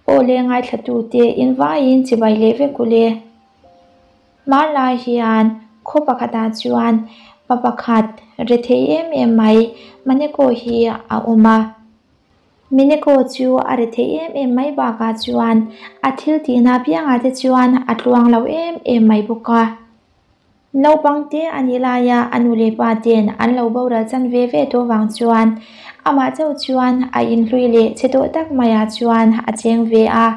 Aw le ngaithlatute in vaiin chibai leh vek u le. Hmanlai hian khaw pakhatah chuan pa pakhat rethei em em mai Maneko hi a awm a. Mineko chu a rethei em em mai bakah chuan a thil tihna apiangah te chuan a tluang lo em em mai bawk a. Naupang te a nih laia a nu leh pa ten an lo boral chan ve ve tawh vang chuan amah chauh chuan a inhlui leh chhe tawh tak maiah chuan a cheng ve a.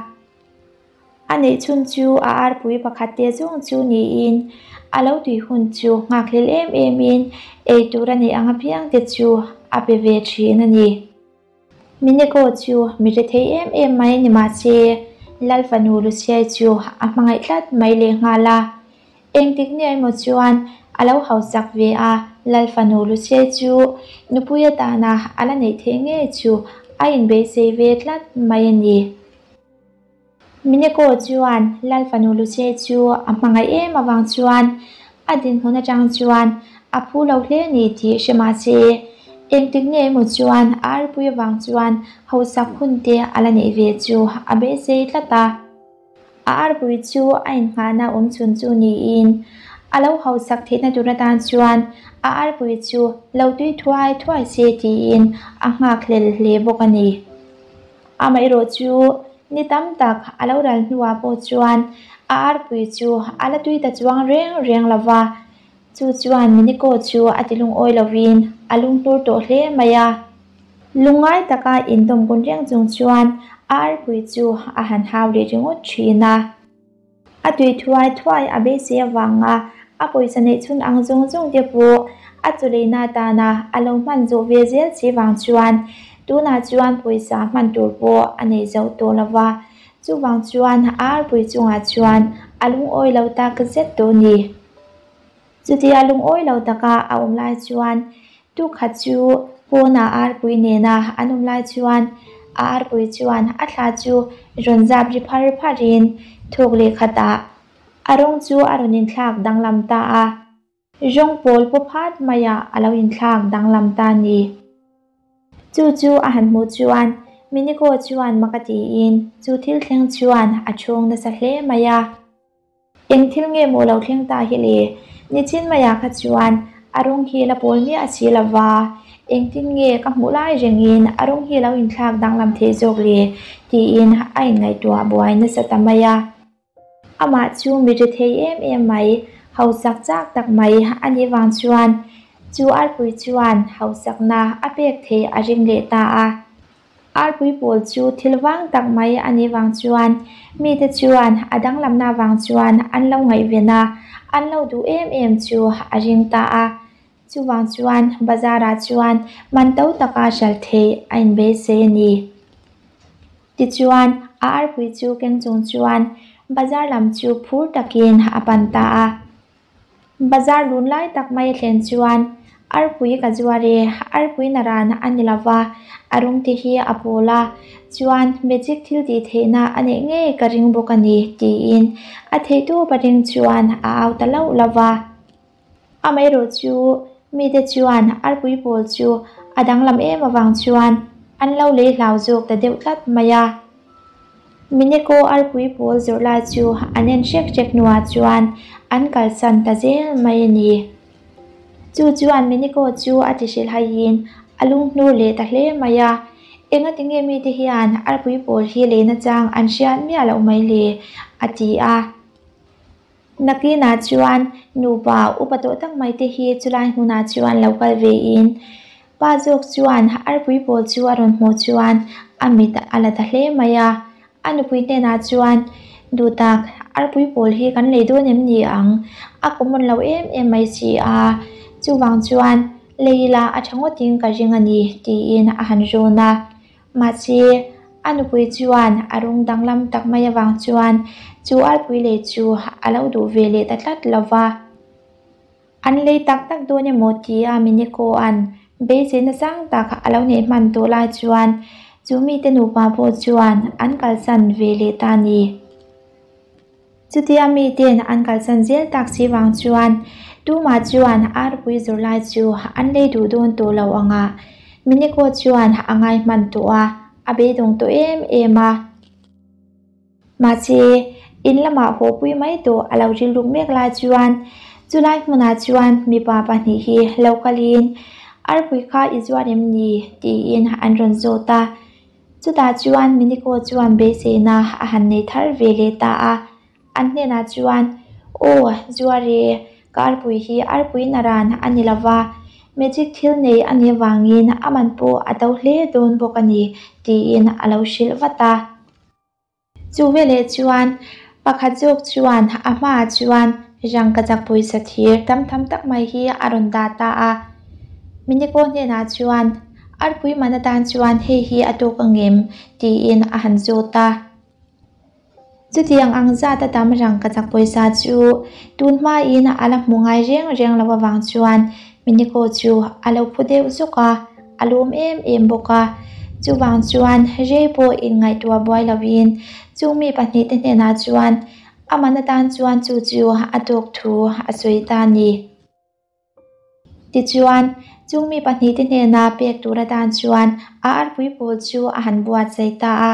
A neih chhun chu a arpui pakhat te zawng chu niin a lo tui hun chu nghakhlel em emin ei tur a neih ang apiang te chu a pe ve thin a ni. Mineko chu mi hre thei em em mai ni mahse Lal fanu Luciai chu a hmangaih tlat mai lehnghal a. Engtik nge emaw chuan a lo hausak ve a, Lal fanu Luciai chu nupui atana a la neih theih ngei chu a inbeisei ve tlat mai a ni. Mineko chuan Lal fanu Luciai chu a hmangaih em avang chuan a dinhmun atang chuan a phu lo hle ni tih hre mah se, engtik nge emaw chuan a arpui avang chuan hausak hun te a la neih ve chu a beisei tlat a. A arpui chu a innghahna awm chhun chu niin a lo hausak theihna tur atan chuan a arpui chu lo tui thuai thuai se tiin a nghakhlel hle bawk a ni. Amaherawh chu ni tam tak a lo ral hnuah pawh chuan a arpui chu a la tui ta chuang reng reng lo va, chu chuan Miniko chu a ti lungawi lovin a lunghnur tawh hle mai a. Lungngai taka indawm kun reng chung chuan a arpui chu a han hau leh ringawt thin a. A tui thuai thuai a beisei avanga a pawisa neih chhun ang zawng zawng te pawh a chawleina atana a lo hman zawh ve zel si vang chuan tunah chuan pawisa hman tur pawh a nei zo tawh lo va, chuvang chuan a arpui chungah chuan a lungawi lo tak zet tawh a ni. Chutia lungawi lo taka a awm lai chuan tukhat chu pawnah arpui nena an awm lai chuan a arpui chuan a thla chu rawn zap ri phar pharin thawk leh khatah a rawng chu a rawn inthlak danglam ta a, rawng pawl paw phat maiah a lo inthlak danglam ta a ni. Chu chu a han hmuh chuan Miniko chuan mak a tiin chu thil thleng chuan a chhung nasa hle mai a. Eng thil nge maw lo thleng ta hi le? Nichin maiah kha chuan a rawng hi la pawl miah si lo va, engtin nge ka hmuh lai rengin a rawng hi lo inthlak danglam theih zawk le? tiin a inngaihtuah buai nasa ta mai a. Amah chu mi ri thei em em mai, hausak chak tak mai a nih vang chuan chu arpui chuan hausakna a pek theih a ring leh ta a. Arpui pawl chu thil vang tak mai a nih vang chuan mite chuan a danglamna vang chuan an lo ngaihven a, an lo duh em em chu a ring ta a. Chuvang chuan bazar ah chuan man to taka hralh theih a inbeisei a ni. Tichuan a arpui chu keng chung chuan bazar lam chu phur takin a pan ta a. Bazar lun lai tak mai a thlen chuan arpui ka zuar e, arpui na ran a ni lova, a rawng te hi a pawl a, chuan magic thil tih theihna a neih ngei ka ring bawk a ni tiin a theihtawp a ring chuan a au ta lauh lauh va. Amaherawh chu mite chuan arpui pawl chu a danglam em avang chuan an lo lei hlau zawk ta deuh tlat mai a. Mineko arpui pawl zawrh lai chu an en hrek hrek hnuah chuan an kalsan ta zel mai a ni. Chu chuan Mineko chu a ti hrilh haiin a lunghnur leh ta hle mai a, Engati nge mite hian arpui pawl hi leina chang an hriat miah loh mai le? a ti a. Nakinah chuan nupa upa tawh tak mai te hi chulai hmunah chuan lo kal ve in pa zawk chuan arpui pawl chu a rawn hmuh chuan a mit a la ta hle mai a, a nupui hnenah chuan duh tak arpui pawl hi kan lei dawn em ni ang a common lo em em mai si a, chuvang chuan lei ila a tha ngawtin ka ring a ni tiin a han rawn a. Mahse, a nupui chuan a rawng danglam tak mai avang chuan chu arpui lei chu a lo duh ve leh ta tlat lo va. An lei tak tak dawn emaw tia Mineko-a'n beiseina sang tak a lo neih hman tawh lai chuan chu mite nupa pawh chuan an kalsan ve leh ta a ni. Chutia miten an kalsan zel tak si vang chuan tumah chuan arpui zawrh lai chu an lei duh dawn tawh lo ang a, Mineko chuan a ngai hman tawh a, a beidawng tawh em em a. Mahse, in lamah haw pui mai tawh a lo rilruk mek lai chuan chulai hmunah chuan mipa pahnih hi lo kalin, Arpui kha i zuar em ni? tiin an rawn zawt a. Chutah chuan Miniko chuan beiseina a han nei thar ve leh ta a. An hnenah chuan, Aw, zuar e, ka arpui hi arpui naran a ni lova, magic thil nei a nih avangin a man pawh a to hle dawn bawk a ni, tiin a lo hrilh vat a. Chu veleh chuan pakhat zawk chuan a hmaah chuan rangkachak pawisa thir tam tham tak mai hi a rawn dah ta a. Miniko hnenah chuan, Arpui man atan chuan hei hi a tawk angem? tiin a han zawt a. Chutiang ang zat a tam rangkachak pawisa chu tun hmain a la hmu ngai reng reng lo avang chuan Miniko chu a lo phu deuh zuk a, a lawm em em bawk a. Chuvang chuan rei pawh inngaihtuah buai lovin chung mi pahnihte hnenah chuan a man atan chuan chu chu a tawk thu a sawi ta a ni. Tichuan, chung mi pahnihte hnena pek tur atan chuan a arpui pawl chu a han buatsaih ta a.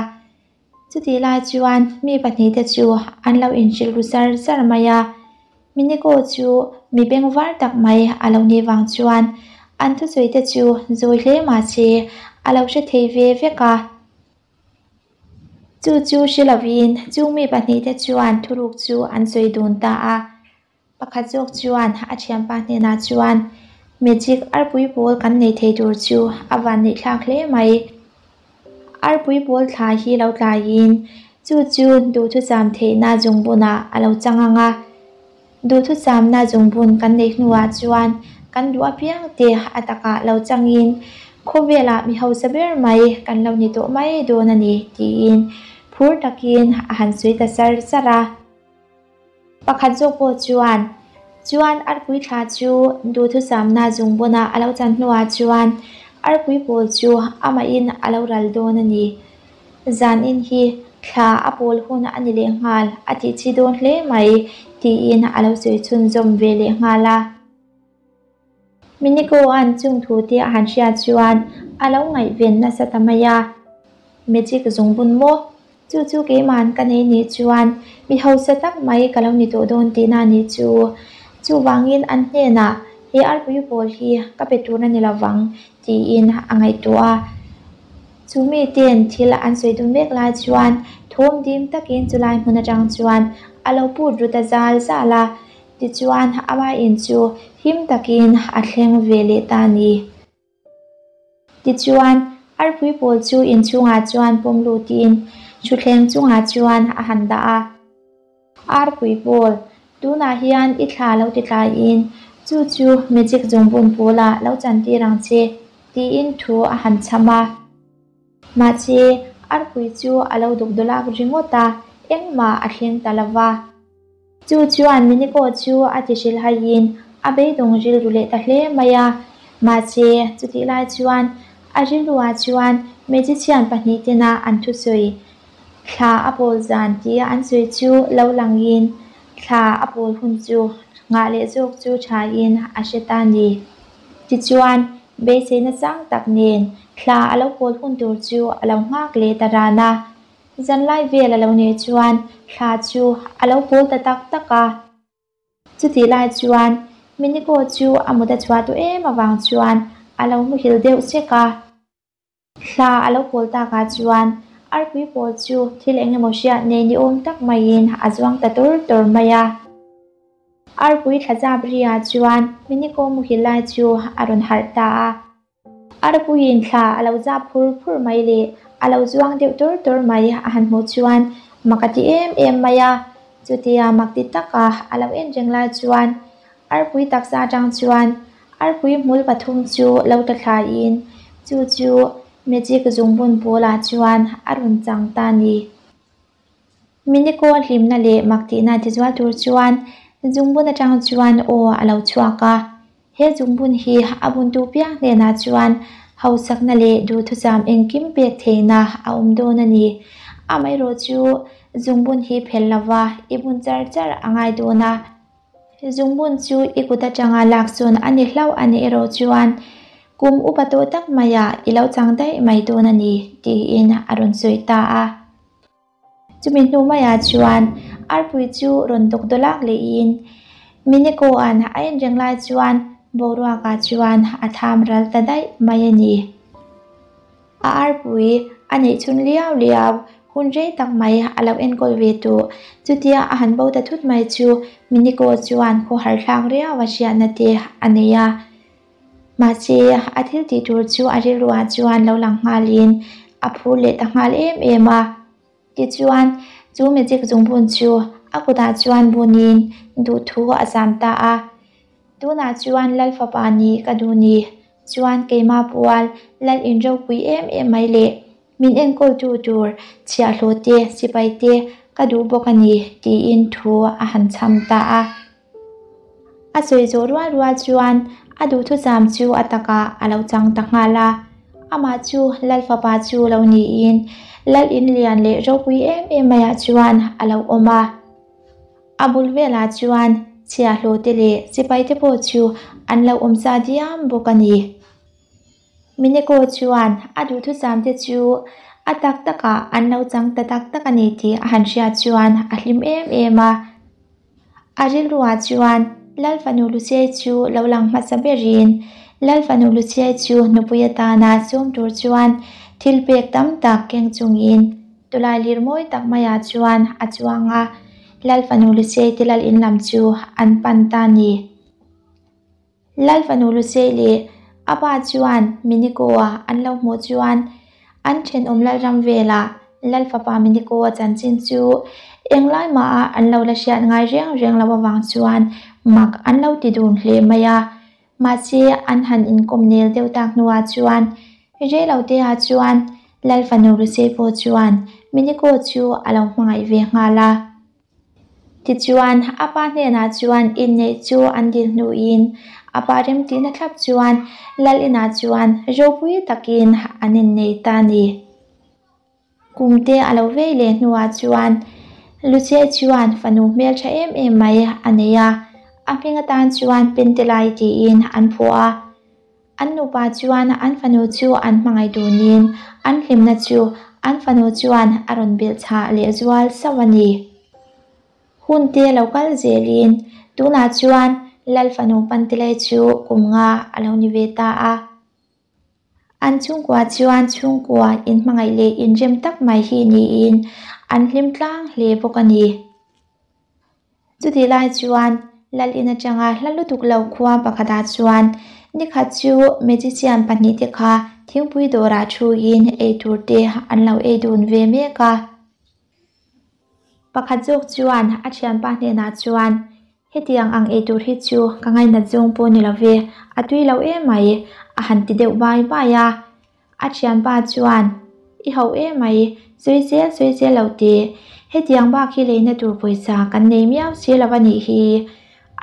Chutih lai chuan mi pahnihte chu an lo inhrilh ru zar zar mai a. Miniko chu mi bengvar tak mai a lo nih vang chuan an thusawi te chu zawi hle mah se a lo hre thei ve vek a. Chu chu hre lovin chung mi pahnihte chuan thuruk chu an sawi dun ta a. Pakhat zawk chuan a thianpa hnenah chuan, Magic arpui pawl kan nei thei tur chu a van neih thlak hle mai. Arpui pawl thla hi lo tlaiin chu chu duhthusam theihna zungbunah a lo chang ang a. Duhthusamna zungbun kan neih hnuah chuan kan duh apiang te a takah lo changin khawvelah mi hausa ber mai kan lo ni tawh mai dawn a ni tiin phur takin a han sawi ta sar sar a. Pakhat zawk pawh chuan, Chuan arpui thla chu duhthusamna zungbuna a lo chan hnuah chuan arpui pawl chu amahin a lo ral dawn a ni. Zanin hi thla a pawl hun a ni lehnghal a tih chi dawn hle mai, tiin a lo sawi chhunzawm ve lehnghal a. Miniko-a'n chung thu te a han hriat chuan a lo ngaihven nasa ta mai a. Magic zungbun maw? Chu chu keima'n ka nei nih chuan mi hausa tak mai ka lo ni tawh dawn tihna a nih chu. Chuvangin an hnenah he arpui pawl hi ka pe tur a ni lovang tiin a ngaihtuah a. Chu mite'n thil an sawi dun mek lai chuan thawm dim takin chulai hmun atang chuan a lo put ru ta zal zal a. Tichuan, ama in chu him takin a thleng ve leh ta a ni. Tichuan, arpui pawl chu inchhungah chuan pawm lutin thutthleng chungah chuan a han dah a. Arpui pawl, tunah hian i thla lo ti tlaiin chu chu magic zungbun pawlah lo chantir ang che, tiin thu a han chham a. Mahse, arpui chu a lo dukdawlak ringawt a, engmah a thleng ta lo va. Chu chuan Miniko chu a ti hrilhaiin a beidawng rilru leh ta hle mai a. Mahse, chutih lai chuan a rilruah chuan magician pahnih tena an thusawi thla a pawl zan tia an sawi chu lo langin thla a pawl hun chu nghah leh zawk chu thain a hre ta ni. Tichuan, beiseina chang tak nen thla a lo pawl hun tur chu a lo nghak leh ta ran a. Zanlai vel a lo nih chuan thla chu a lo pawl ta tak tak a. Chutih lai chuan Miniko chu a mut a chhuah tawh em avang chuan a lo muhil deuh sek a. Thla a lo pawl takah chuan arpui pawl chu thil eng emaw hriat nei ni awm tak maiin a zuang ta tur tur mai a. Arpui thla zap ri-ah chuan Miniko muhil lai chu a rawn harh ta a. Arpuiin thla a lo zap phur phur mai leh a lo zuang deuh tur tur mai a han hmuh chuan mak a ti em em mai a. Chutia mak ti taka a lo en reng lai chuan arpui taksa atang chuan arpui hmul pathum chu lo ta thlaiin chu chu magic zungbun pawlah chuan a rawn chang ta a ni. Miniko hlimna leh mak tihna tizual tur chuan zungbun atang chuan aw a lo chhuak a. He zungbun hi a buntu piang hnenah chuan hausakna leh duhthusam engkim pek theihna a awm dawn a ni. Amaherawh chu zungbun hi phelh lova i bun char char a ngai dawn a. Zungbun chu i kut atanga lak sawn a ni hlauh a nih erawh chuan kum upa tawh tak maiah i lo chang daih mai dawn a ni, tiin a rawn sawi ta a. Chumi hnu maiah chuan arpui chu rawn dawk dawlak lehin Mineko-a'n a en reng lai chuan boruakah chuan a tham ral ta daih mai a ni. A arpui a neih chhun liau liau hun rei tak mai a lo enkawl ve tawh. Chutia a han bo ta thut mai chu Mineko chuan khawhar thlak riau a hriatna te a nei a. Mahse, a thil tih tur chu a rilruah chuan lo lang nghalin a phur leh ta nghal em em a. Tichuan, chu magic zungbun chu a kutah chuan bunin duhthu a zam ta a. Tunah chuan Lal fapa nih ka duh ni chuan keimah pual Lal in ropui em em mai leh min enkawltu tur chhiahhlawh te, sipai te ka duh bawk a ni tiin thu a han chham ta a. A sawi zawh rual rual chuan a duhthusam chu a takah a lo chang ta nghal a. Amah chu Lal fapa chu lo niin Lal in lian leh ropui em em maiah chuan a lo awm a. A bul velah chuan chhiahhlawh te leh sipai te pawh chu an lo awm sa diam bawk a ni. Mineko chuan a duhthusam te chu a tak takah an lo chang ta tak tak a ni tih a han hriat chuan a hlim em em a. A rilruah chuan Lal fanu Luciai chu lo lang hmasa berin Lal fanu Luciai chu nupui atana sawm tur chuan thil pek tam tak keng chungin tulai lir mawi tak maiah chuan a chuang a, Lal fanu Luciai te lal in lam chu an pan ta ni. Lal fanu Lusei leh a pa chuan Minikoa an lo hmuh chuan an thenawm Lalram velah Lal fapa Minikoa chanchin chu englai maha an lo la hriat ngai reng reng lo avang chuan mak an lo ti dun hle mai a. Mahse an han inkawm nel deuh tak hnuah chuan reiloteah chuan Lal fanu Lusei pawh chuan Minikoa chu a lo hmangaih ve nghal a. Tichuan, a pa hnenah chuan inneih chu an dil hnuin a pa remtihna thlap chuan Lal inah chuan ropui takin an innei ta a ni. Kum te a lo vei leh hnuah chuan Luche chuan fanu hmeltha em em mai a nei a, a hming atan chuan Pentelai tiin an phuah a. An nupa chuan an fanu chu an hmangaih dunin an hlimna chu an fanu chuan a rawn belh chhah leh zual sauh a ni. Hun te lo kal zelin tunah chuan Lal fanu Pantelei chu kum nga a lo ni ve ta a. An chhungkua chuan chhungkua inhmangaih leh inrem tak mai hi niin an hlim tlang hle bawk a ni. Chutih lai chuan Lal in atanga hla lutuk lo khua pakhatah chuan nikhat chu magician pahnihte kha thingpui dawrah thuin ei tur te an lo ei dun ve mek a. Pakhat zawk chuan a thianpa hnenah chuan, Hetiang ang ei tur hi chu ka ngainat zawng pawh ni lo ve, a tui lo em mai, a han ti deuh bai bai a. A thianpa chuan, I ho em mai, sawi zel sawi zel lo teh. Hetiang bak hi leina tur pawisa kan nei miau si lo a nih hi.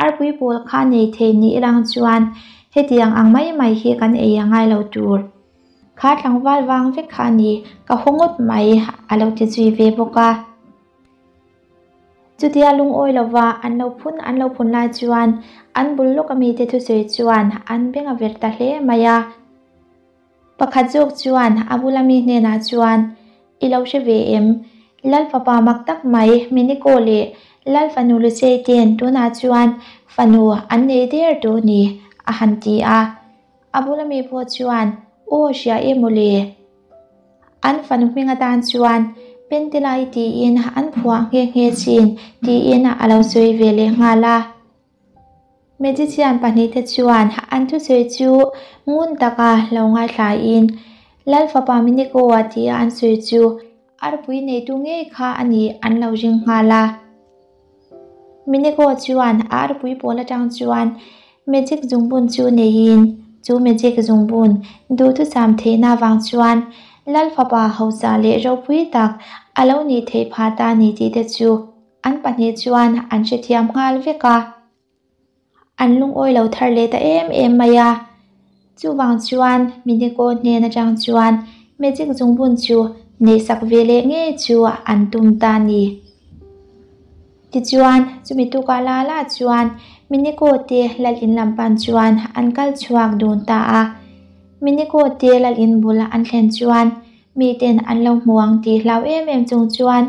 Arpui pawl kha nei thei ni ilang chuan hetiang ang mai mai hi kan ei a ngai lo tur. Kha tlangval vang vek kha a ni, ka haw ngawt mai a lo ti zui ve bawk a. Chutia lungawi lova an lo phun an lo phun lai chuan an bul lawk a mite thusawi chuan an beng a ver ta hle mai a. Pakhat zawk chuan a bula mi hnenah chuan, I lo hre ve em? Lal fapa mak tak mai Miniko leh Lal fanu Lusei ten tunah chuan fanu an nei der tawh ni, a han ti a. A bula mi pawh chuan, Aw hria e mawle. An fanu hming atan chuan Pentilai tiin an phuah nghe nghe thin, tiin a lo sawi ve leh nghal a. Magician pahnihte chuan an thusawi chu ngun taka lo ngaithlain Lal fapa Miniko-a tia an sawi chu arpui neitu ngei kha a nih an lo ring nghal a. Miniko chuan a arpui pawl atang chuan magic zungbun chu neiin chu magic zungbun duhthusam theihna avang chuan Lal fapa hausa leh ropui tak a lo nih theih phah ta a ni tihte chu An pahnih chuan an hrethiam nghal vek a, an lungawi lo thar leh ta em em mai a. Chuvang chuan Miniko hnen atang chuan magic zungbun chu neihsak ve leh ngei chu an tum ta a ni. Tichuan, chumi tukah la la chuan Miniko te lal in lam pan chuan an kal chhuak dun ta a. Miniko te lal in bul an thlen chuan Miten an lo hmu ang tih hlau em em chung chuan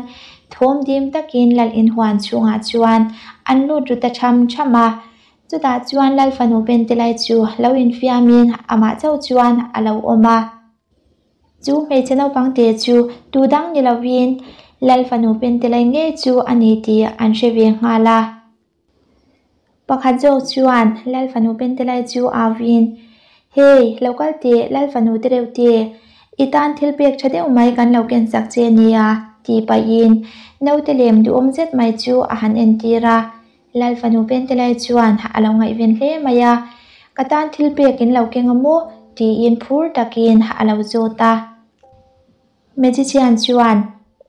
Thawm dim takin lal inhuan chhungah chuan an lut ru ta tham tham a. Chutah chuan lal fanu Pentelai chu lo infiamin amah chauh chuan a lo awm a. Chu hmeichhe naupang te chu tu dang ni lovin lal fanu Pentelai ngei chu a ni tih an hre ve nghal a. Pakhat zawk chuan Lal fanu Pentelai chu auin, Hey, lo kal teh, Lal fanu te reuh te, i tan thil pek tha deuh mai kan lo ken chak che nia, tih pahin naute lem duhawm zet mai chu a han entir a. Lal fanu Pentelai chuan a lo ngaihven hle mai a, Ka tan thil pek in lo keng a maw? tiin phur takin a lo zawt a. Magician chuan,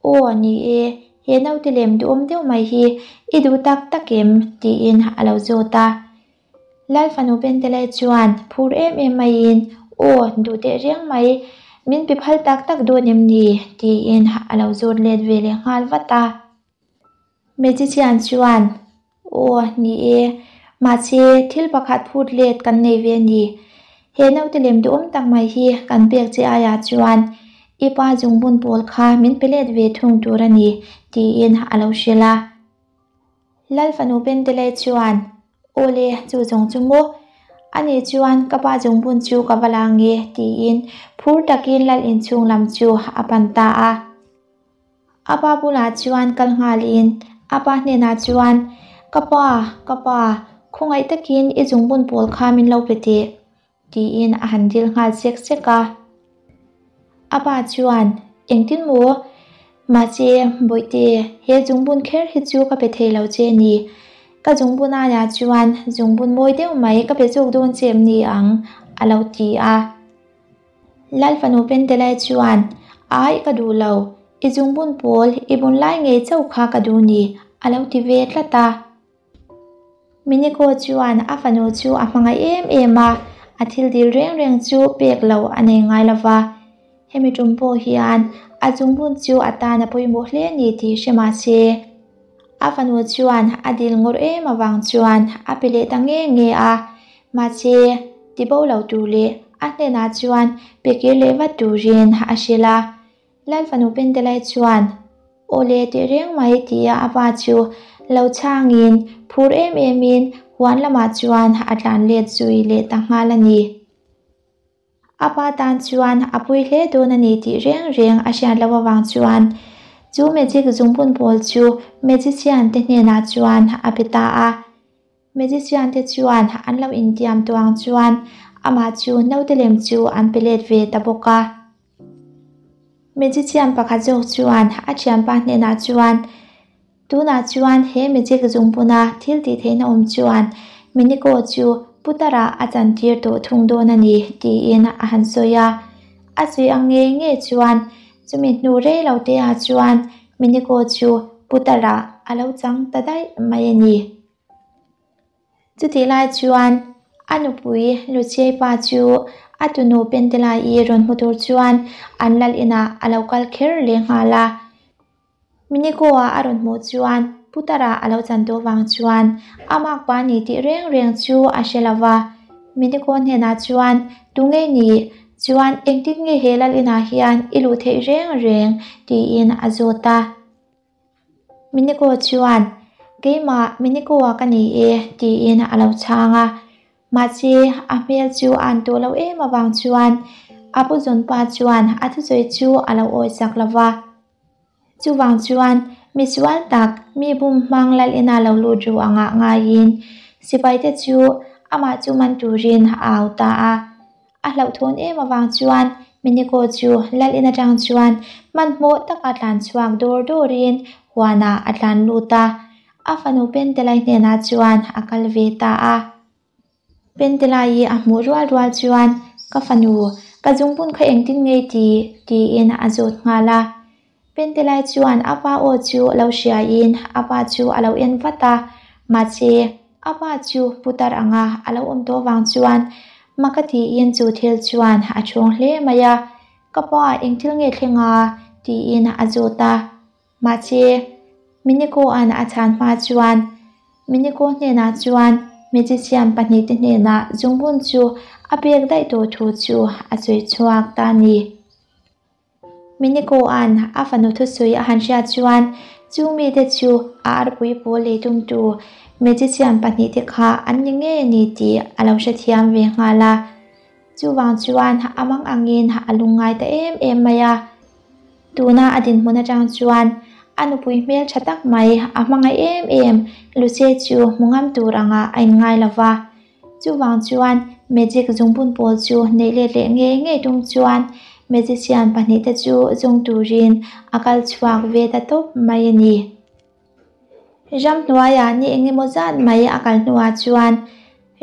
Aw, ni e, he naute lem duhawm deuh mai hi i duh tak tak em? tiin a lo zawt a. Lal fanu Pentelei chuan phur em em maiin, Aw, duh teh reng mai, min pe phal tak tak dawn em ni? tiin a lo zawt let ve leh nghal vat a. Magician chuan, Aw, ni e, mahse thil pakhat phut let kan nei ve a ni. He naute lem duhawm tak mai hi kan pek che aiah chuan i pa zungbun pawl kha min pe let ve thung tur a ni, tiin a lo hrilh a. Lal fanu Pentelei chuan, Aw le, chu zawng chu maw? Ani chuan ka pa zungbun chu ka va la nge, tiin phur takin lal inchhung lam chu a pan ta a. A pa bulah chuan kal nghalin a pa hnenah chuan, Ka pa, ka pa, khawngaih takin i zungbun pawl kha min lo pe teh, tiin a han dil nghal sek sek a. A pa chuan, Engtin maw? Mahse, Bawihte, he zungbun kher hi chu ka pe thei lo che a ni. Ka zungbun aiah chuan zungbun mawi deuh mai ka pe zawk dawn che em ni ang, a lo ti a. Lal fanu Pentelai chuan, Ai, ka duh lo. I zungbun pawl, i bun lai ngei chauh kha ka duh ni, a lo ti ve tlat a. Miniko chuan a fanu chu a hmangaih em em a, a thil dil reng reng chu pek lo a nei ngai lo va. Hemi tum pawh hian a zungbun chu a tan a pawimawh hle a ni tih hre mah se, a fanu chuan a dil ngawrh em avang chuan a pe leh ta nge nge a. Mahse, tibo lo tur leh a hnenah chuan pe kir leh vat turin a hrilh a. Lal fanu Pentelai chuan, Aw le teh reng mai tia a pa chu lo chhangin phur em emin huan lamah chuan a tlan let zui leh ta nghal a ni. A pa tan chuan a pui hle dawn a ni tih reng reng a hriat loh avang chuan chu magic zungbun pawl chu magician te hnenah chuan a pe ta a. Magician te chuan an lo intiam tuang chuan amah chu naute lem chu an pe let ve ta bawk a. Magician pakhat zawk chuan a thianpa hnenah chuan, Tunah chuan he magic zungbuna thil tih theihna awm chuan Miniko chu Putara a chantir tawh thung dawn a ni, tiin a han sawi a. A sawi ang ngei ngei chuan chumi hnu rei lo te ah chuan Miniko chu Putara a lo chang ta daih mai a ni. Chutih lai chuan a nupui Luchei pa chu a tunu Pentelai-i rawn hmu tur chuan an lal inah a lo kal kher leh nghal a. Miniko-a a rawn hmuh chuan Putara a lo chan tawh vang chuan a makpa ni tih reng reng chu a hre lo va. Miniko hnenah chuan, Tu nge ni? Chuan engtin nge he lal inah hian i luh theih reng reng? tiin a zawt a. Miniko chuan, Keimah Miniko-a ka ni e, tiin a lo chhang a. Mahse, a hmel chu a an tawh lo em avang chuan a pu zawnpa chuan a thusawi chu a lo awisak lo va. Chuvang chuan misual tak mi bum hmang lal ina lo lut ru angah ngaiin sipaite chu amah chu man turin a au ta a. A hlauhthawn em avang chuan Miniko chu lal in atang chuan hmanhmawh taka tlan chhuak dawr dawrin huanah a tlan lut a, a fanu Pentelai hnenah chuan a kal ve ta a. Pentelai-i a hmuh rual rual chuan, Ka fanu, ka zungbun kha engtin nge ti? tiin a zawt nghal a. Pentelai chuan a pa aw chu lo hriaiin a pa chu a lo en vat a, mahse, a pa chu putar anga a lo awm tawh vang chuan maka tiin chu thil chuan a chhung hle mai a, Ka pa, eng thil nge thleng a? tiin a zawt a. Mahse, Miniko-a'n a chhan hma chuan Miniko hnenah chuan magician pahnihte hnenah zungbun chu a pek daih tawh thu chu a sawi chhuak ta a ni. Miniko-a'n a fanu thusawi a han hriat chuan Chung mite chu a arpui pawl lei tumtu magician pahnihte kha an ni ngei a ni tih a lo hrethiam ve nghal a. Chuvang chuan a mang angin a lungngai ta em em mai a. Tuna a dinhmun atang chuan a nupui hmel tha tak mai a hmangaih em em Luce chu hmu ngam tur angah a inngai lo va. Chuvang chuan magic zungbun pawl chu neih let leh ngei ngei tum chuan magician pahnihte chu zung turin a kal chhuak ve ta tawp mai a ni. Ramhnuaiah ni engemaw zat mai a kal hnuah chuan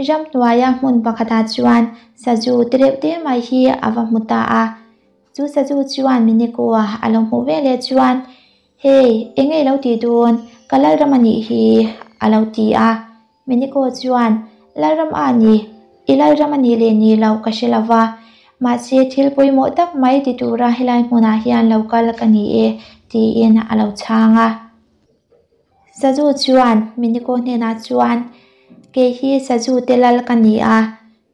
ramhnuaia hmun pakhatah chuan sazu te reuh te mai hi a va hmu ta a. Chu sazu chuan Miniko-a a lo hmuh veleh chuan, Hey, enge i lo tih dawn? Ka lalram a nih hi, a lo ti a. Miniko chuan, Lalram a ni, i lalram a nih leh nih loh ka hre lo va, mahse thil pawimawh tak mai ti tura helai hmunah hian lo kal ka ni e, tiin a lo chhang a. Sazu chuan Miniko hnenah chuan, Kei hi Sazu te lal ka ni a,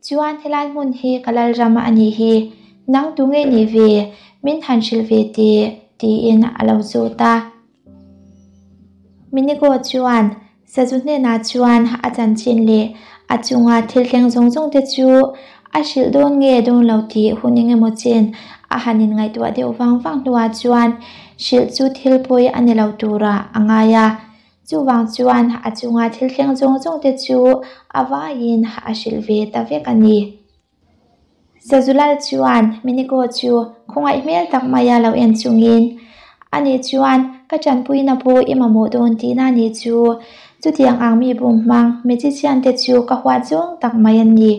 chuan helai hmun hi ka lalram a nih hi, nang tu nge nih ve, min han hrilh ve teh, tiin a lo zawt a. Miniko chuan Sazu hnenah chuan a chanchin leh a chunga thil thleng zawng zawng te chu a hrilh dawn nge dawn lo tih hun eng emaw chen a han inngaihtuah deuh vang vang hnuah chuan hrilh chu thil pawi a ni lo turah a ngai a. Chuvang chuan a chunga thil thleng zawng zawng te chu a vaiin a hrilh ve ta vek a ni. Sazulal chuan Miniko chu khawngaih hmel tak maia lo en chungin, Ani chuan ka tanpuina pawh i mamawh dawn tihna a nih chu. Chutiang ang mi bum hmang magician te chu ka huat zawng tak mai an ni.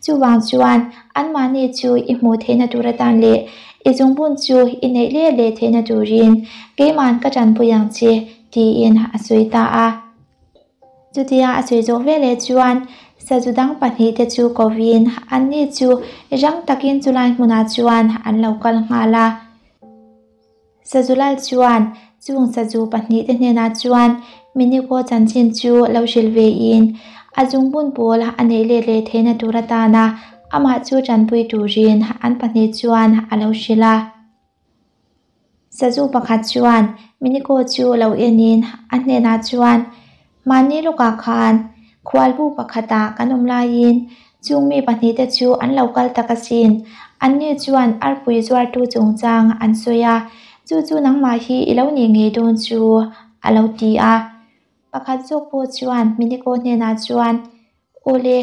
Chuvang chuan anmahni chu i hmuh theihna tur atan leh i zungbun chu i neih leh leh theihna turin keiman ka tanpui ang che, tiin a sawi ta a. Chutia a sawi zawh veleh chuan sazu dang pahnihte chu kovin anni chu rang takin chulai hmunah chuan an lo kal nghal a. Sazu lal chuan chung sazu pahnihte hnenah chuan Miniko chanchin chu lo hrilh vein a zungbun pawl a neih let leh theihna tur atana amah chu tanpui turin an pahnih chuan a lo hrilh a. Sazu pakhat chuan Miniko chu lo enin a hnenah chuan, Mahni lawkah khan khualbu pakhatah kan awm laiin chung mi pahnihte chu an lo kal tak asin. Anni chuan arpui zuartu chungchang an sawi a, chu chu nangmah hi i lo nih ngei dawn chu, a lo ti a. Pakhat zawk pawh chuan Miniko hnenah chuan, Awle,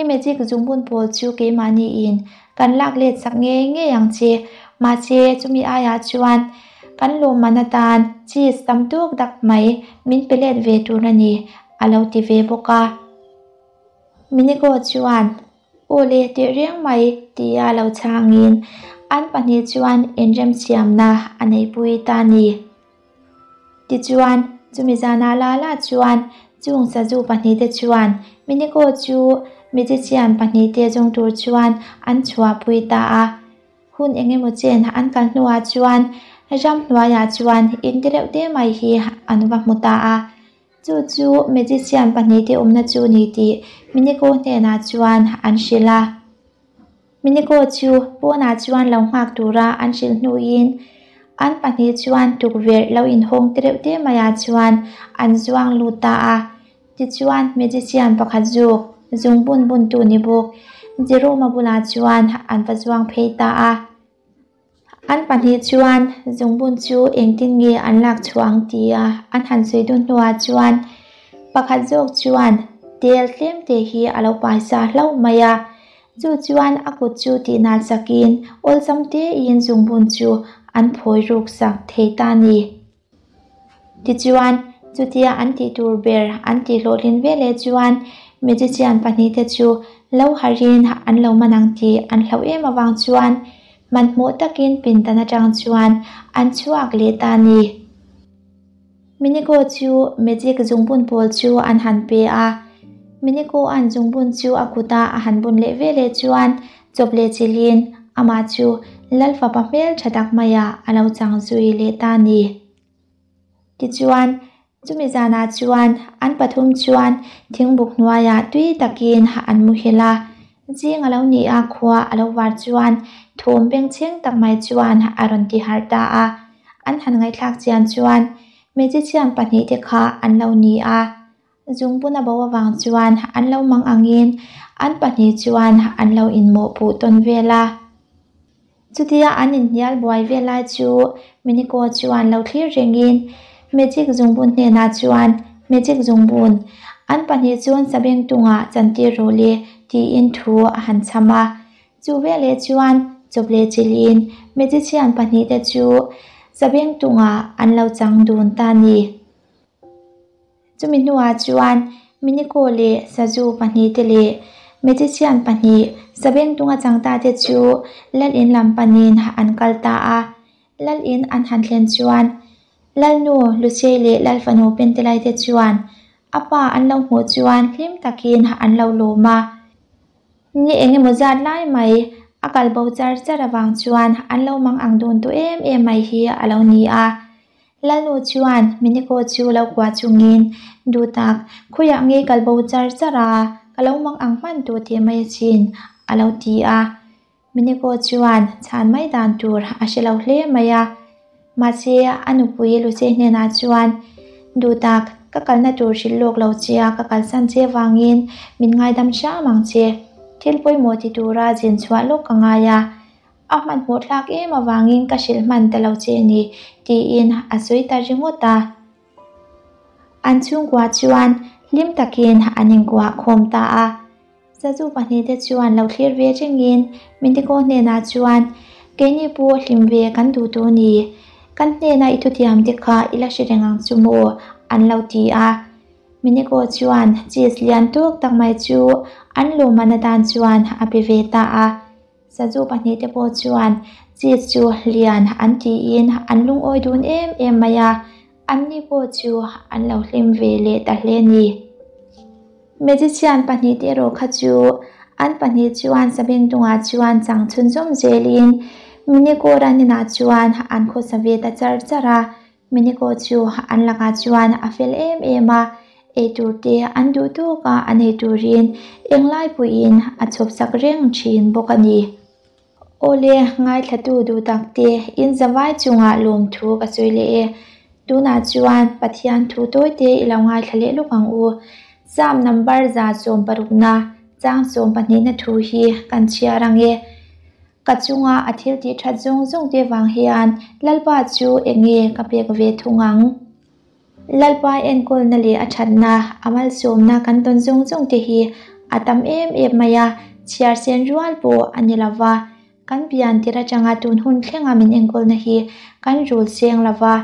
i magic zungbun pawl chu keimahniin kan lak let sak ngei ngei ang che. Mahse, chumi aiah chuan kan lawmman atan cheese tam tawk dak mai min pe let ve tur a ni, a lo ti ve bawk a. Miniko chuan, Awle, teh reng mai, tia lo chhangin an pahnih chuan inremsiamna a neihpui ta a ni. Tichuan, chumi zanah la la chuan chung sazu pahnihte chuan Miniko chu magician pahnihte zawng tur chuan an chhuahpui ta a. Hun eng emaw chen an kal hnuah chuan ramhnuaiah chuan in ti reuh te mai hi an va hmu ta a. Chu chu magician pahnihte awmna chu ni tih Miniko hnenah chuan an hrilh a. Miniko chu pawnah chuan lo nghak tura an hrilh hnuin an pahnih chuan tukverh lo inhawng te reuh te maiah chuan an zuang lut ta a. Tichuan magician pakhat zuk zung bun buntu ni bawk Jerome-a bulah chuan an va zuang phei ta a. An pahnih chuan zungbun chu engtin nge an lak chhuah ang tia an han sawi dun hnuah chuan pakhat zawk chuan tel tlem te hi a lo paisa hlauh mai a. Chu chuan a kut chu tihnal sakin awlsam tein zungbun chu an phawi ruk sak thei ta a ni. Tichuan, chutia an tih tur ber an tih hlawhtlin veleh chuan magician pahnihte chu lo harhin an lo man ang tih an hlauh em avang chuan hmanhmawh takin pindan atang chuan an chhuak leh ta a ni. Miniko chu magic zungbun pawl chu an han pe a, Miniko-a'n zungbun chu a kuta a han bun leh veleh chuan Chawp leh chilhin amah chu Lal fapa hmel tha tak maiah a lo chang zui leh ta a ni. Tichuan, chumi zanah chuan an pathum chuan thingbuk hnuaiah tui takin an muhil a. Zing a lo nih a, khua a lo var chuan thawm bengchheng tak mai chuan a rawn ti harh ta a. An han ngaihthlak chian chuan. Magician pahnihte kha an lo ni a. Zungbun a bo avang chuan an lo mang angin an pahnih chuan an lo inmawhpuh tawn vel a. Chutia an inhnial buai vel lai chu Miniko chuan lo thlir rengin Magic zungbun hnenah chuan, Magic zungbun, an pahnih chuan sabengtungah chantir rawh le, tiin thu a han chham a. Chu veleh chuan chawp leh chilhin magician pahnihte chu sabengtungah an lo chang dun ta a ni. Chumi hnuah chuan Miniko leh Sazu pahnihte leh magician pahnih sabengtunga chang ta te chu lal in lam panin an kal ta a. Lal in an han thlen chuan Lalnu Luchei leh Lalfanu Pentelai te chuan a pa an lo hmuh chuan hlim takin an lo lawm a. Ni eng emaw zat lai mai a kal bo char char avang chuan an lo mang ang dun tawh em em mai hi a lo ni a. Lalnu chuan Miniko chu lo kuah chungin, Duhtak, khawiah nge kal bo char char a, ka lo mang ang hman tawh teh mai achin, a lo ti a. Miniko chuan chhan mai dan tur a hre lo hle mai a. Mahse, a nupui Lucy hnenah chuan, Duhtak, ka kalna tur hrilh lawk lo che a, ka kalsan che vangin min ngaidam hram ang che. Thil pawimawh ti tura zin chhuah lawk ka ngai a, a hmanhmawh thlak em avangin ka hrilh hman ta lo che ni, tiin a sawi ta ringawt a. An chhungkua chuan hlim takin an inkuah khawm ta a. Sazu pahnihte chuan lo thlir ve rengin Mindiko hnenah chuan, Keini pawh hlim ve kan duh tawh ni. Kan hnena i thutiam te kha i la hre reng ang chu maw? an lo ti a. Miniko chuan cheese lian tawk tak mai chu an lawmman atan chuan a pe ve ta a. Sazu pahnihte pawh chuan cheese chu lian an tiin an lungawi dun em em mai a. Anni pawh chu an lo hlim ve leh ta hle ni. Magician pahnihte erawh kha chu an pahnih chuan sabengtungah chuan chang chhunzawm zelin Miniko raninah chuan an khawsa ve ta char char a. Miniko chu an lakah chuan a fel em em a, eitur te an duh tawk a an ei turin englai pawhin a chhawpsak reng thin bawk a ni. Awle, ngaithlatu duh tak te, in zavai chungah lawmthu ka sawi leh e. Tunah chuan Pathian thu tawi te i lo ngaithla leh lawk ang u. Psalm number 160na, chang 12na thu hi kan chhiar ang e. Ka chunga a thil tih that zawng zawng te vang hian Lalpa chu eng nge ka pek ve thung ang? Lalpa enkawlna leh a thatna, a malsawmna kan tawn zawng zawng te hi a tam em em mai a, chhiar sen rual pawh a ni lo va. Kan pian tir atanga tun hun thlenga min enkawlna hi kan rul seng lo va.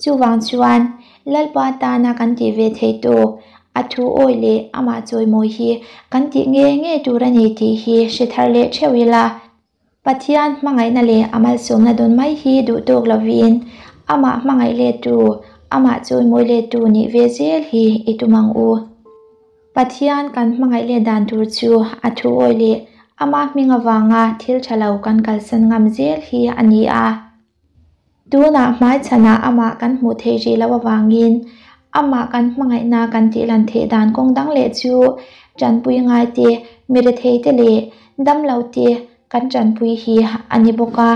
Chuvang chuan Lalpa tana kan tih ve theih tawk, a thu awi leh amah chawimawi hi kan tih ngei ngei tur a ni tih hi hre thar leh theuh ila. Pathian hmangaihna leh a malsawmna dawn mai hi duh tawk lovin, amah hmangaih lettu, amah chawimawi lettu nih ve zel hi i tum ang u. Pathian kan hmangaih let dan tur chu a thu awi leh amah hming avanga thil tha lo kan kalsan ngam zel hi a ni a. Tunah hmaichhanah amah kan hmuh theih rih loh avangin amah kan hmangaihna kan tihlan theih dan kawng dang leh chu tanpui ngai te, mi rethei te leh damlo te kan tanpui hi a ni bawk a.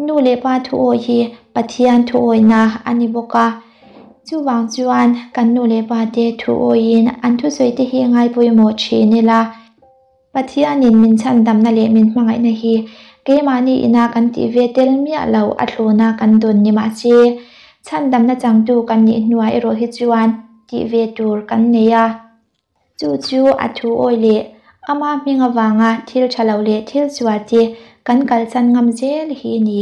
Nu leh pa thuawi hi Pathian thuawina a ni bawk a. Chuvang chuan kan nu leh pa te thuawiin an thusawi te hi ngaipawimawh thin ila. Pathianin min chhandamna leh min hmangaihna hi keimahni ina kan tih ve tel miah lo a thlawna kan dawn ni mahse, chhandamna changtu kan nih hnuah erawh hi chuan tih ve tur kan nei a. Chu chu a thu awi leh ama hming avanga thil tha lo leh thil sual te kan kalsan ngam zel hi ni.